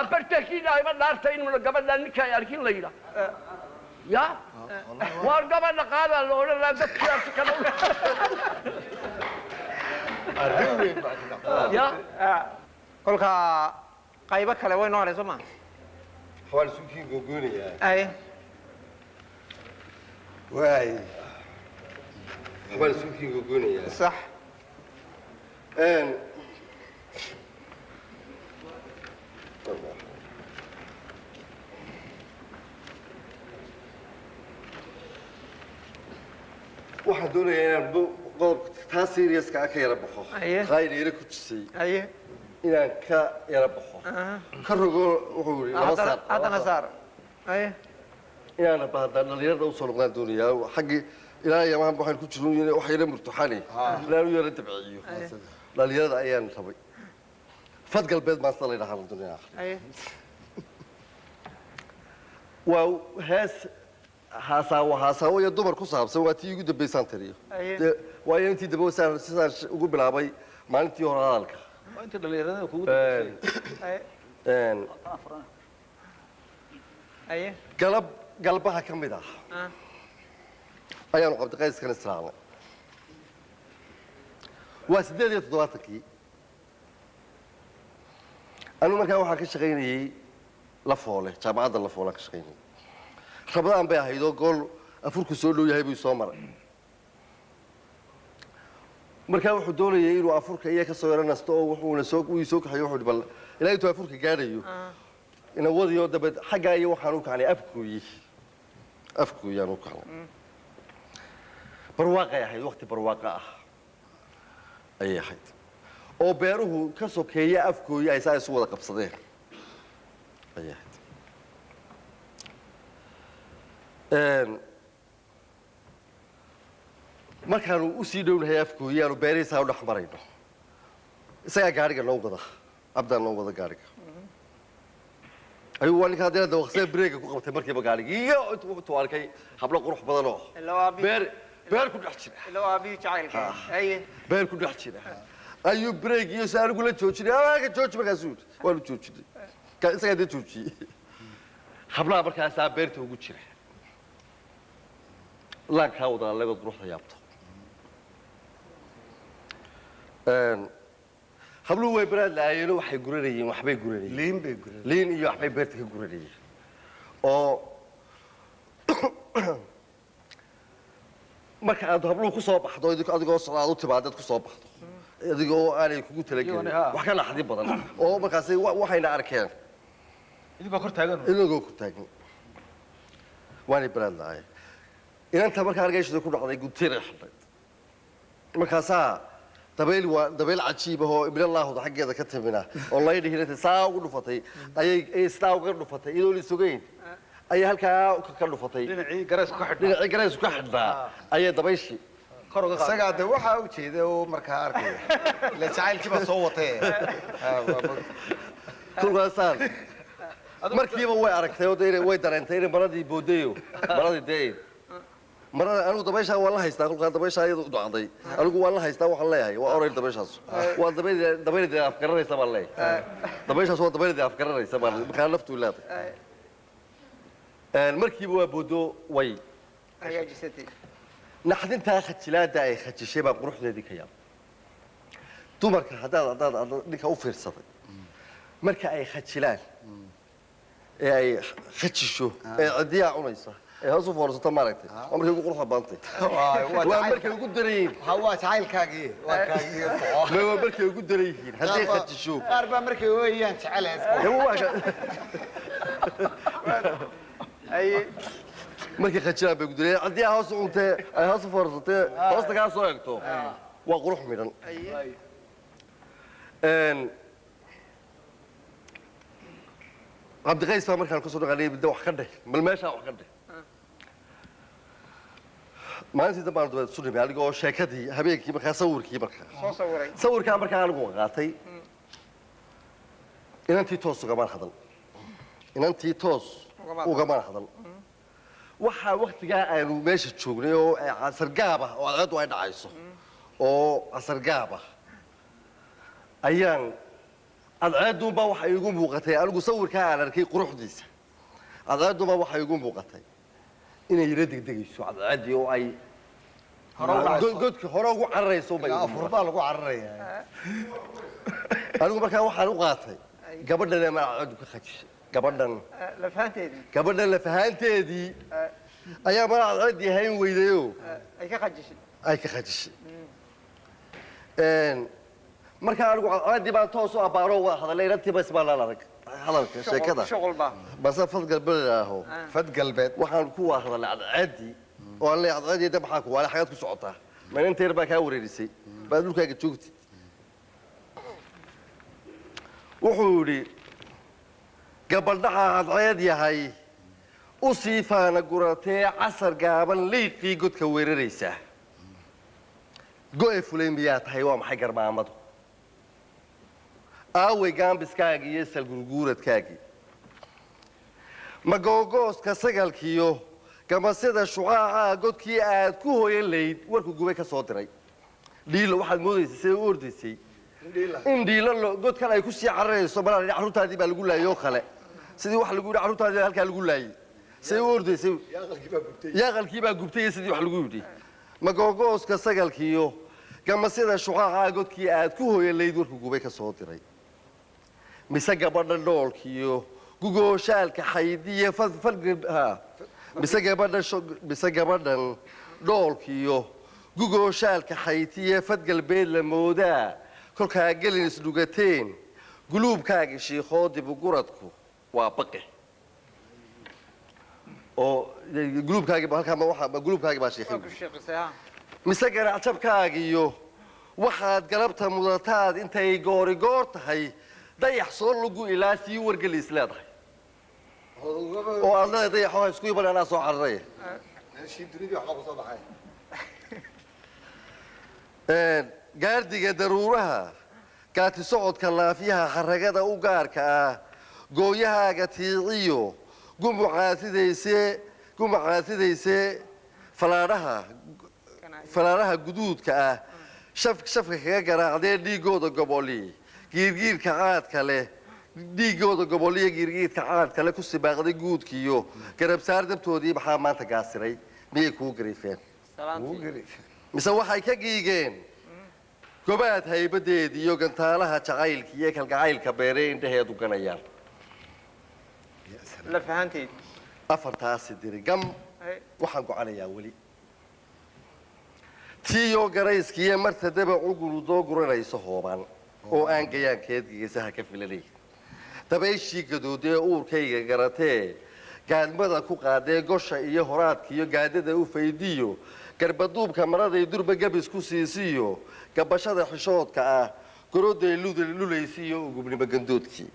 Afartankii ma dhaarta inuu gabadha ninka ay arkin la yidhaa ya waar gabadha qaadaa la odhan lahaa dadkiiaasi kale ya. Kolka qaybo kale way noo hadhay soo ma? Waan isu kii gogoynayaa. Aye. Waay, waxbaan isu kii gogoynayaa. Sax. Waxaan doonayaa inaan qodobka taa seriouska ah ka yara baxo. Aye. Qaayna yara ku jisay. Aye. Inaan ka yara baxo, ka rogo wuxuu yidhi laba saar. Haddana saar. Aye. Inaan bahda dhalinyarada usoo noqdaan doonayaa xaggii ilaa yamahan waxaan ku jirno wax yara murtuxani inaan u yara dabciyo dhalinyarada ayaan rabay. Fad galbeed maasta la yidhahaa la doonayaa. Aye. Waa hees haasaawo haasaawo iyo dumar ku saabsan, waa tii ugu dambaysaan tiriyo. Aye. Dee, waayo intii dambe saan sidaan ugu bilaabay maalintii hore hadalka. Waa inta dhalinyarada kugu Aye. Aye. Galab galbaha ka mid ah ayaanu Cabdiqayskan israacnay, waa 78-kii. Anigu markaa waxaan ka shaqaynayey Lafoole, jaamacadda Lafoolaan ka shaqaynayey. Rabadaan bay ahayd oo gool afurku soo dhow yahay buu soo maray. Markaa wuxuu doonayay inuu afurka iya ka soo yaro nasto oo wuxuuna soo wuu soo kaxayo. Wuxuu yidhi bal ilaa intuu afurka gaadhayo ina wadiyo. Dabeed xaggaa iyo waxaan u kacnay Afkooyi, Afkooyaan u kacnay. Barwaaqay ahayd, waqti barwaaqa ah ayay ahayd oo beeruhu ka sokeeya Afkooyi ay saa isu wada qabsadeen ayay ahayd. Markaanu usii dhownahay Afkooyi aanu beerihiisaa u dhex marayno, isagaa gaadhiga noo wada, Cabdaan noo wada gaadhiga ayuu. Waa ninka haddana dawaqsee breega ku qabtay markiiba gaadhigii iyo intuu arkay hablo qurux badan oo Ilaa waa aabihii. Beer ku dhex jira. Ilaa waa aabihii jacaylka. Aye. Beer ku dhex jira ayuu breeg iyo si anigu la joojinay ka jooji. Markaasuu yidhi waanu joojinay. Isagaa dee joojiyey. Hablaha markaasaa beerta ugu jira laankaa wada allegood quruxda yaabto. Habluhu way baraad la'aayeenoo waxay guranayeen, waxbay guranayeen. Liin bay guran. Liin iyo waxbay beerta ka guranayeen oo marka aad habluhu ku soo baxdo adigoo socda aad u timaadaad ku soo baxdo adigoo aanay kugu talagelin Iyagoona, ha. wax ka naxdin badan oo markaasi waxayna arkeen idinkoo kor taagan. Inagoo ku taagan waanay baraad la'aayeen. Inanta markaa argayshada ku dhacday guntiinay xidhayd. Markaasaa dabayl, waa dabayl cajiib ah oo ibnallaahuda xaggeeda ka timina oo laydhihi saa ugu dhufatay ayay sidaa uga dhufatay iyadoo la sugayn ayay halkaa ka dhufatay. Dhinacii gareysku ka xidhnaa. Dhinacii garaysku ka xidhnaa ayay dabayshii kor uga qaaday. Isagaa de waxaa u jeeda oo markaa arkaya ila jacaylkii baa soo watee. Kolkaasaan markiiba way aragtay oo dee way dareentay inay maradii boodayo, maradii dee marada. Anigu dabayshaa waan la haystaa. Kolkaa dabayshaa iyadu dhacday anigu waan la haystaa. Waxaan leeyahay waa oray dabayshaas, waa dabayl, dabayl afgaranaysa baan leeyahay. Dabayshaas waa dabayl afgaranaysa baan markaa naftu leedahay. Markiiba waa boodo way hagaajisatay. Naxdintaa khajilaada ay khajishay baa quruxdeedii ka yaab. Dumarka haddaad ninka u fiirsaday marka ay khajilaan ee ay khajisho ee cidiyaa cunaysa ee hoos u foorsato, maaragtay, waa markay ugu quruxda badantay, waa markay ugu daran yihiin. Waa jacaylkaagii, waa kaagii. Ma waa markay ugu daran yihiin hadday khajisho. Qaar baa markay ooyayaan jecel. Dee waa Aye. Markay khajilaan bay ugu daran yihiin. Cidiyaa hoos u cuntee ay hoos u foorsatee hoosta kaa soo egto waa qurux midhan. Aye. Cabdiqays baa markaan kusoo dhaqanay midda wax ka dheh, bal meeshaa wax ka dheh. Maalintii dambe aan dabeed isu nimay anigoo sheekadii habeenkii markaa sawirkii markaa soo sawiray. Sawirkaa markaa anigu qaatay, inantii toos ugamaan hadal, inantii toos Ugamaan. Ugamaan hadal. Waxaa waktigaa aanu meesha joognay oo casargaab ah oo cadceeddu ay dhacayso oo casargaab ah ayaan Cadceedduunbaa waxay igu muuqatay, anigu sawirkaa aan arkay quruxdiisa, cadceedduunbaa waxay igu muuqatay inay yara degdegayso cadceeddii oo ay Hore u dhacayso. Godka hore ugu cararayso bay igu Afur baa lagu cararayaa. Anigu markaa waxaan u qaatay gabadhan ama cadceeddu ka khajishay gabadhan. Lafahanteedii. Gabadhan lafahaanteedii ayaa mara cadceeddii hayn weydayoo ay ka khajishay. Ay ka khajishay. Markaa anigu cadceeddii baan toos u abbaaroo wada hadalay, inantiiba isbaalaan arag hadalka sheekada. Shuqul baa. Balse fadgal belaaho. Fad galbeed. Waxaan ku wada hadalnay cadceeddii oo aan leeyahay, cadceeddii de maxaa ku waale, xagaad ku socotaa, ma inanta yar baa kaa wareerisay, baad dhulkaaga joogtid? Wuxuu yidhi, gabadhaha cadceed yahay u sii faana guratee casar gaaban liiqii godka weeraraysaa, go'e fulay miyaa tahay? Waa maxay garmaamadu? Aaway gaambiskaagii iyo salgurguuradkaagii? Ma googooska sagalkiyo gamasida shucaaca godkii aad ku hoyan layd warku gubay ka soo diray dhiilo? Waxaad moodaysay siday u ordaysay in dhiilo godkan ay ku sii cararayso, malaa carruurtaadii baa lagu laayay oo kale, sidii wax lagu yidhi carruurtaadii halkaa lagu laayay, siday u ordaysay. Yaaqalkii baa gubtay iyo sidii wax lagu yidhi. Ma googooska sagalkiyo gamasida shucaaca godkii aad ku hoyan layd warku gubay ka soo diray, mise gabadha dhoolkiyo gugooshaalka xaydiya ha, mise gabadha mise gabadhan dhoolkiyo gugooshaalka xaytiya fadgalbeed la moodaa kolkaa gelin isdhugateen guluubkaaga shiikhoo dibuguradku waa baqe oo guluubkaagi halkaa ma waxa guluubkaagi baa shiikhay? Waa ku shiiqisay ha. Mise garaacjabkaagiyo waxaad galabta mudataad intay goori goor tahay dayax soo lugu ilaa sii wargelis leedahay oo aad leedahay dayaxoo ha isku iman, anaa soo cararaya. Meeshii dunidii waxba ku soo baxay. Gaardiga daruuraha, gaati socodka laafyaha, xaragada u gaarka ah, gooyahaaga tiiciyo gumucaatidayse falaadhaha guduudka ah shafka kaga garaacdee dhiigooda goboli giirgiirka caadka leh, dhiigooda goboliyo giirgiirka caadka leh ku sibaaqday guudkiyo garabsaar dabtoodii, maxaa maanta gaasiray? Miyay kuu gariifeen? Salaantii. Mise waxay ka giigeen gobaad haybadeed iyo gantaalaha jacaylka iyo kalgacaylka beeree indhaheedu ganayaan? Lafahanteedii. Afartaasi diri gam. Ay. Waxaan gocanayaa weli tiiyoo garayskiiyo marta dabacu gurudoo guranayso hoobaan oo aan gayaankeed geesaha ka filanay, dabayshii gadoodee uurkayga garatee gaadmada ku qaadee gosha iyo horaadka iyo gaadada u faydiyo garbaduubka maraday durba gabis ku siisiyo gabashada xishoodka ah goroday lulaysiiyo ugubnimo gandoodkii.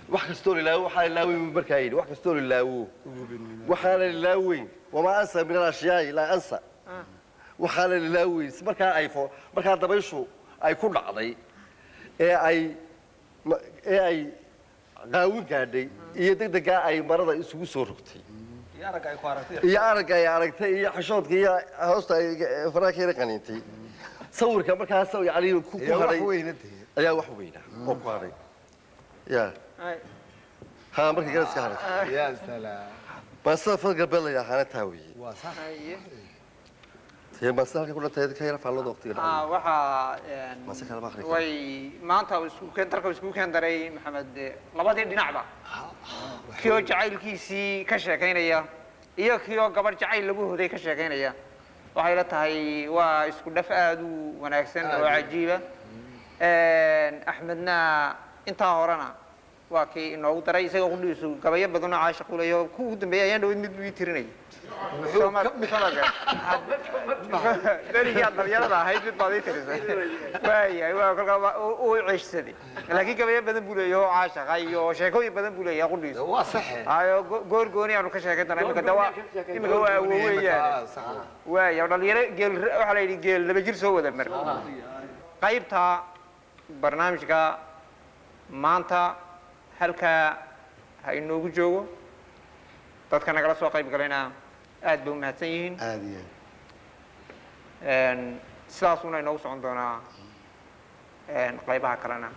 Wax kastoo lilaawo waxaa lilaaweyn buu markaa yidhi, wax kastoo lilaawo waxaana lilaaweyn, wamaa ansa min alashyaai laa ansa, waxaana lilaaweyn markaa ay markaa dabayshu ay ku dhacday ee ay ee ay qaawin gaadhay iyo degdegaa ay marada isugu soo rogtay iyo aragga ay ku aragtay iyo aragga ay aragtay iyo xishoodka iyo hoosta ay faraha ka yara qaniintay, sawirka markaas yani ku Ayaa wax hadhay weyna dee. Ayaa wax weynaa oo ku hadhay ya. Ay. Ha, markii garaska hadhay. Ya salaam. Baasada fad galbeed la yidhaahana taa weeye. Waa sax. Haye. Tee baasada halka ku dhantay ka yara faallada waqtiga dhacay. Waxaa Mase kala ma akhri karo. Way maanta uu isku keen darka isku keen daray Maxamed, labadii dhinacba, kii oo jacaylkiisii ka sheekaynaya iyo kii oo gabadh jacayl lagu hoday ka sheekaynaya. Waxay la tahay waa isku dhaf aad u wanaagsan oo cajiiba. Axmedna intaa horena waa kii inoogu daray isagoo qudhiisu gabayo badan oo caashiq u leeyahay, oo kuwa ugu dambeeyay ayaan dhaweyd mid buu ii tirinayay. Berigii aad dhalinyarada ahayd mid baad ii tirisay. Waayahay, waa kolkaa uu ceshsaday, laakiin gabayo badan buu leeyahay oo caashaqa iyo sheekooyin badan buu leeyahay qudhiisu. Waa saxe. Ayo, goor gooni aanu ka sheekayn doonaa. Imika de waa imika waa awoweeyaan. Waaya, dhalinyaro geel waxaa la yidhi geel laba jir soo wada mar. Qaybta barnaamijka maanta halkaa ha inoogu joogo. Dadka nagala soo qayb galayna aad bay u mahadsan yihiin. Aad iyo Sidaasuuna inoogu socon doonaa. Qaybaha kalena.